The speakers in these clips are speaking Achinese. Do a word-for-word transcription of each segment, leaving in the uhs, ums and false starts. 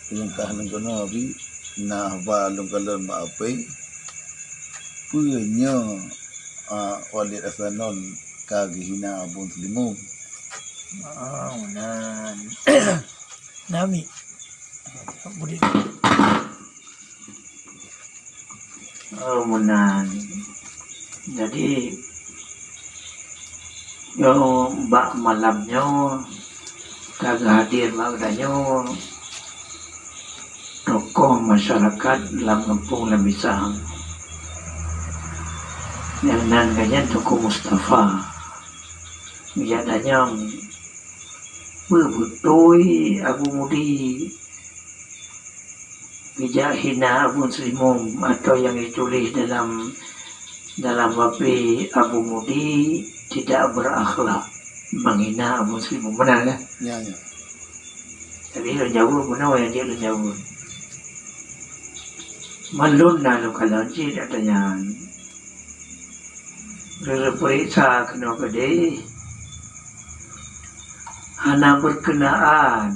Peulungkah lôn keunoe, Abi, na haba lôn kalon bak ape, peue nyoe, a, Walid Hasanon ka geuhina Abon Seulimeum? Oh, nan. Nami. Budi. Oh, meunan. Jadi, nyoe bak malam nyoe ka geuhadir bak geutanyoe tokoh masyarakat lam gampông Lambisang. Nyang nan geuh nyan Teungku Mustafa. Geujak tanyong, peue beutôi Abu Mudi geujak hina Abon Seulimeum atau nyang geutuléh dalam, dalam ape Abu Mudi tidak berakhlak, menghina Abon Seulimeum. Meunan, kan? Ya, ya. Jadi, lôn jaweueb, bunoe nyang jeuet lôn jaweueb. Meulôn na lôn kalon cit ata nyan. Lôn peuriksa keunoe keudeh. Hana berkenaan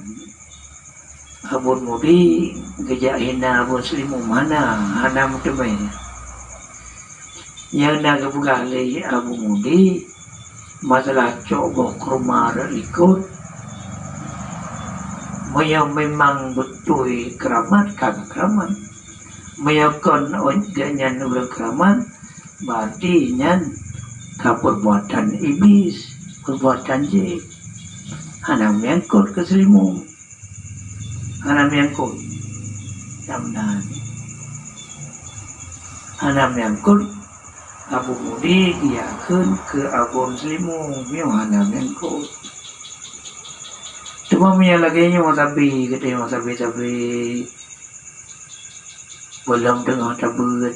Abon Mudi geujak hina Abon Seulimeum, hana, hana meuteumé. Nyang na geupeugah lé Abu Mudi, masalah cok boh keuruma rot likot, meunyoe memang beutôi keuramat, ka keuramat. Meunyoe kon ôt geuh nyan ureuëng keuramat, berarti nyan ka perbuatan iblis, perbuatan jih. Hana meungkot keu Seulimeum. Hana meungkot. Nyang meunan. Hana meungkot. Abu Mudi geuyakheun keu Abon Seulimeum, nyoe hana meungkot. Teuma meunyo lagée nyoe sabe, geutanyoe sabe-sabe, beulam teungoh tabeuet,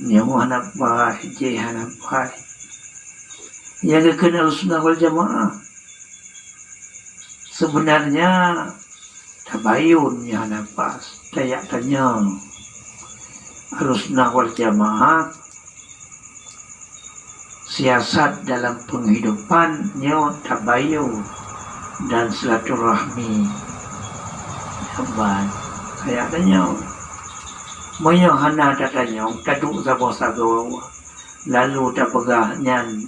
nyoe hana paih, jéh hana paih. Nyang geukheun Ahlussunnah wal Jamaah, seubeunarnya tabayôn nyang hana pas, tajak tanyong. Ahlussunnah wal Jamaah, siasat dalam penghidupan nyoe tabayôn dan silaturahmi. Saban, tajak tanyong. Meunyoe hana tatanyong, taduek saboh sagoe, lalu tapeugah nyan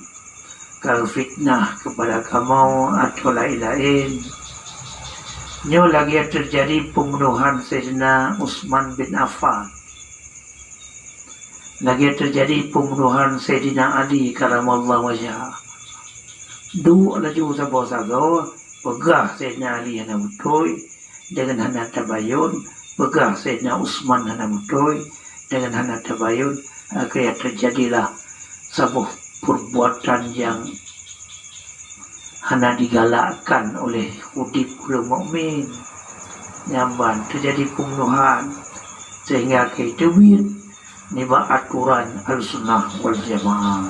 ka fitnah kepada kamoe atau laén-laén. Nyoe lagée teujadi pembunuhan Saidina Utsman bin Affan. Lagée teujadi pembunuhan Saidina Ali karamallahu wajhah. Duek laju saboh sagoe, peugah Saidina Ali hana beutôi, deungon hana tabayôn, peugah Saidina Utsman hana beutôi, deungon hana tabayôn, akhé teujadilah saboh perbuatan nyang hana digalakkan oleh udeb ureuëng mukmin. Nyan ban teujadi pembunuhan, sehingga akhé teubiet nibak atoran Ahlussunnah wal Jamaah.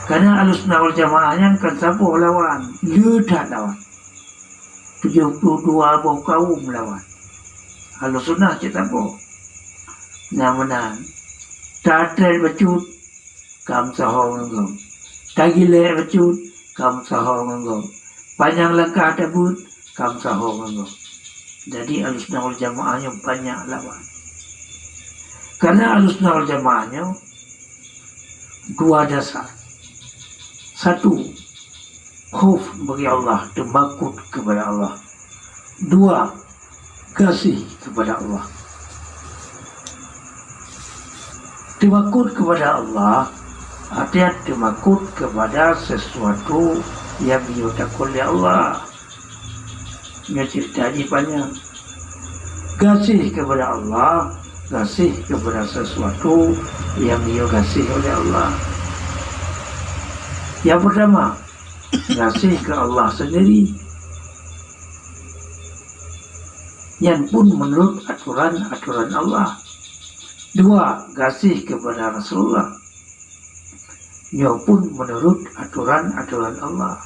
Karena Ahlussunnah wal Jamaah nyan kan saboh lawan, le that lawan. Tujoh ploh dua boh kaum lawan. Ahlussunnah cit saboh. Nyang meunan, tatrét bacut, ka meusaho ngon gob. Tagilek bacut, ka meusaho ngon gob. Panyang langkah tabeuet, ka meusaho ngon gob. Jadi, Ahlussunnah wal Jamaah nyoe banyak lawan. Karena Ahlussunnah wal Jamaah nyoe dua dasar. Satu, khauf bagi Allah, teumakot kepada Allah. Dua, gaséh kepada Allah. Teumakot kepada Allah, artinya teumakot kepada sesuatu yang beliau takot oleh Allah. Nyoe cerita jih panyang. Gaséh kepada Allah, gaséh kepada sesuatu yang beliau gaséh oleh Allah. Yang pertama, gaséh ke Allah sendiri. Nyan pun menurut aturan-aturan Allah. Dua, gaséh kepada Rasulullah. Nyoe pun menurut aturan-aturan Allah.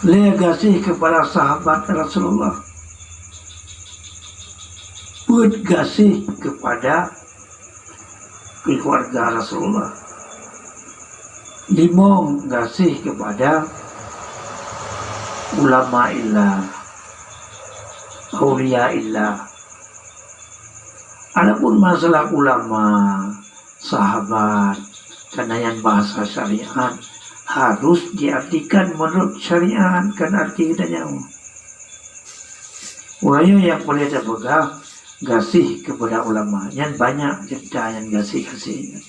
Lhèe, gaséh kepada sahabat Rasulullah. Peuet, gaséh kepada keluarga Rasulullah. Limong, gaséh kepada ulama illah. auliyaillah. Adapun masalah ulama, sahabat, karena nyan bahasa syariat, harus diartikan menurut syariat, kan arti kita nyawa. Wahyu yang boleh terpegang gaséh kepada ulama. Nyan banyak cerita yang gaséh-gaséh nyan.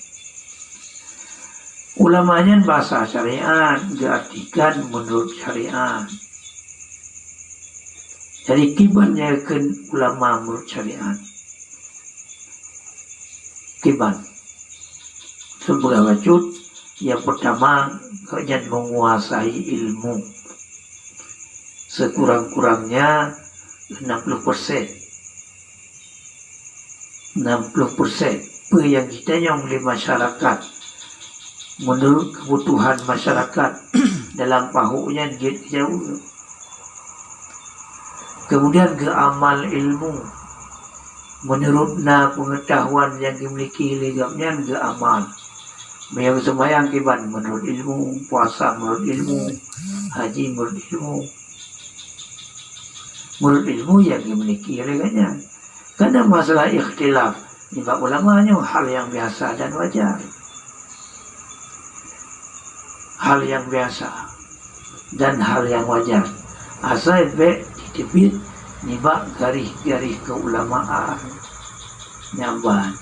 Ulama nyan bahasa syariat, diartikan menurut syariat. Jadi, kiban nyang kheun ulama menurut syariat. Kiban. Sebelah bacut, yang pertama, gobnyan menguasai ilmu. Sekurang-kurangnya enam puluh persen. Enam puluh persen. Peue nyang jitanyong lé masyarakat, menurut kebutuhan masyarakat dalam pahôk nyan jeuet jaweueb. Kemudian geuamal ilmu, menurut na pengetahuan nyang dimiliki lé gobnyan geuamal. Meunyoe seumayang kiban menurut ilmu, puasa menurut ilmu, haji menurut ilmu. Menurut ilmu nyang dimiliki lé gobnyan. Karena masalah ikhtilaf nibak ulama nyoe hal nyang biasa dan wajar. Hal nyang biasa dan hal nyang wajar. Asai bék jiteubiet nibak garéh-garéh keulamaan. Nyan ban.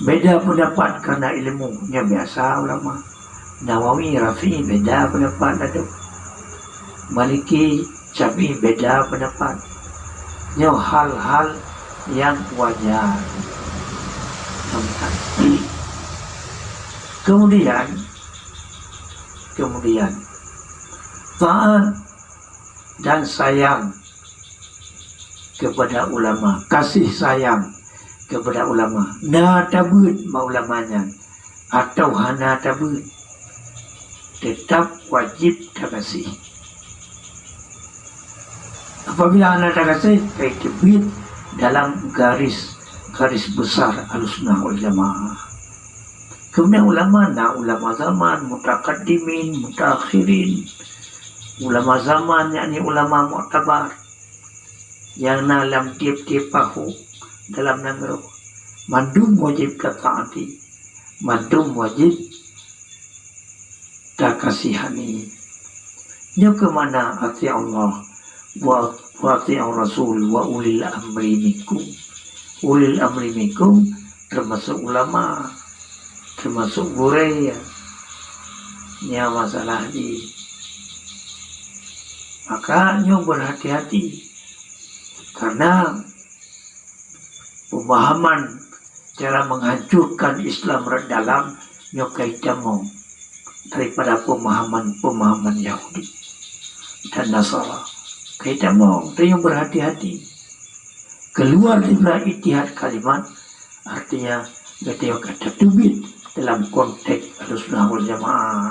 Beda pendapat karena ilmu, nyan biasa ulama. Nawawi, Rafi'i beda pendapat ladôm. Maliki, Syafi'i beda pendapat. Nyoe hal-hal nyang wajar. Kemudian, kemudian, taat dan sayang kepada ulama, kasih sayang kepada ulama. Na tabeuet bak ulama nyan atau hana tabeuet, tetap wajib tagaséh. Apabila hana tagaséh, ka jiteubiet dalam garis, garis besar Ahlussunnah wal Jamaah. Kemudian ulama, na ulama zaman, mutakaddimin, mutaakhirin. Ulama zaman, yakni ulama muktabar, nyang na lam tiep-tiep pahôk dalam nanggroe. Mandum wajib tataati, mandum wajib takasihani. Nyoe keuh makna ati'ullah wa, wa ati'ur rasul wa ulil amri minkum. Ulil amri minkum termasuk ulama, termasuk gurée. Nyan masalah di. Maka nyoe berhati-hati. Karena pemahaman cara menghancurkan Islam rot dalam nyoe ka itamong daripada pemahaman-pemahaman Yahudi dan Nasara. Ka itamong, tanyoe berhati-hati. Keluar daripada ittihad kalimat, artinya gata ka tateubiet dalam konteks Ahlussunnah wal Jamaah.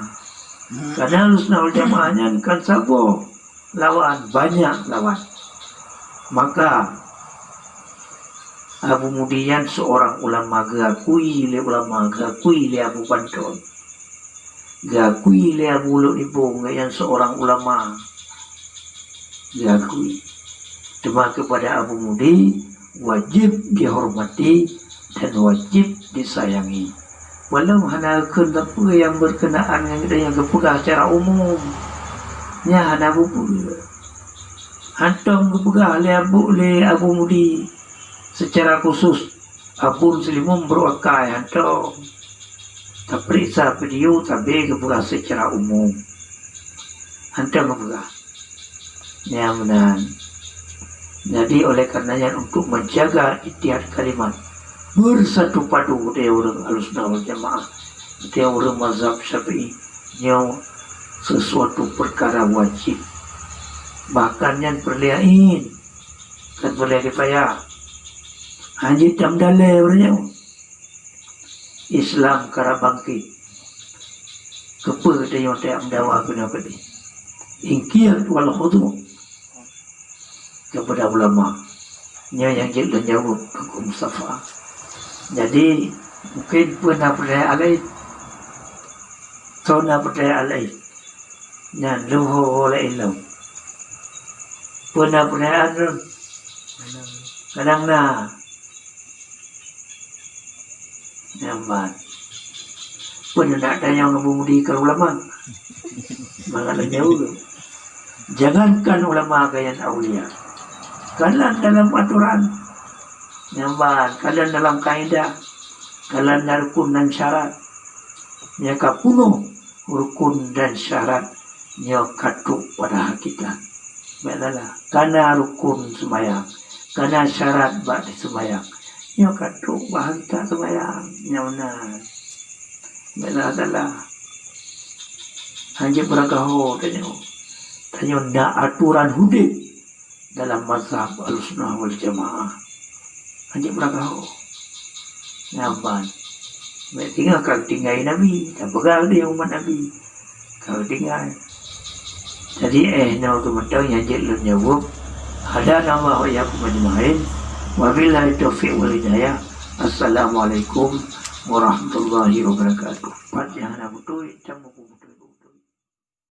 Karena Ahlussunnah wal Jamaah nyan kan saboh lawan, banyak lawan. Maka Abu Mudi nyan seorang ulama, geukui lé ulama, geukui lé Abu Panton, geukui lé Abu Lhok Nibong, nyan seorang ulama, geukui. Teuma kepada Abu Mudi wajib dihormati dan wajib disayangi. Walau hana kheun sapeue nyang berkenaan ngon geutanyoe geupeugah secara umum, nyan hana bubuet. Hantom geupeugah lé Abu, lé Abu Mudi secara khusus, Abon Seulimeum brôk akai, hantom. Tapeuriksa video, tabe geupeugah secara umum. Hantom geupeugah. Nyan meunan. Jadi, oleh karenanya, untuk menjaga ittihad kalimat, bersatu padu di ureuëng Ahlussunnah wal Jamaah, di ureuëng mazhab Syafi'i, nyoe sesuatu perkara wajib. Bahkan nyan peureulée ain, kan peureulée kifayah. Hanjeuet tamdalée ureuëng nyoe. Islam ka rab bangkét. Keupeue tanyoe tajak meudawa keunoe keudeh? Inqiyad wal khudu' kepada ulama. Nyoe nyang jeuet lôn jaweueb, Teungku Mustafa. Jadi, mungkin peue na peutanyaan laén? Soe na peutanyaan laén? Nyan leuho laén lom. Peue na peutanyaan lôn? Kadang na. Nyan ban. Peue na tanyong Abu Mudi keu ulama? Mangat lagèe nyoe. Jangankan ulama, kayèe aulia. Kalon dalam aturan. Nyan ban, kalon dalam kaidah. Kalon na rukun dan syarat. Nyang ka peunoh rukun dan syarat nyoe ka trok pada hakikat. Bèk salah, ka na rukun seumayang, ka na syarat bak seumayang. Nyoe ka trok bak hakikat seumayang. Nyoe na. Bèk salah. Hanjeuet beuragaho tanyoe. Tanyoe na aturan udép dalam mazhab Ahlussunnah wal Jamaah. Hanjeuet beuragaho. Nyan ban. Bèk tinggai ka tinggai Nabi, tapeugah lé umat Nabi. Ka tinggai. Jadi, eh, nyoe keuh mantong nyang jeuet lôn jaweueb. Hadanallahu wa iyyakum ajmain. Wabillahi taufiq wal hidayah. Assalamualaikum warahmatullahi wabarakatuh. Pat nyang hana beutôi.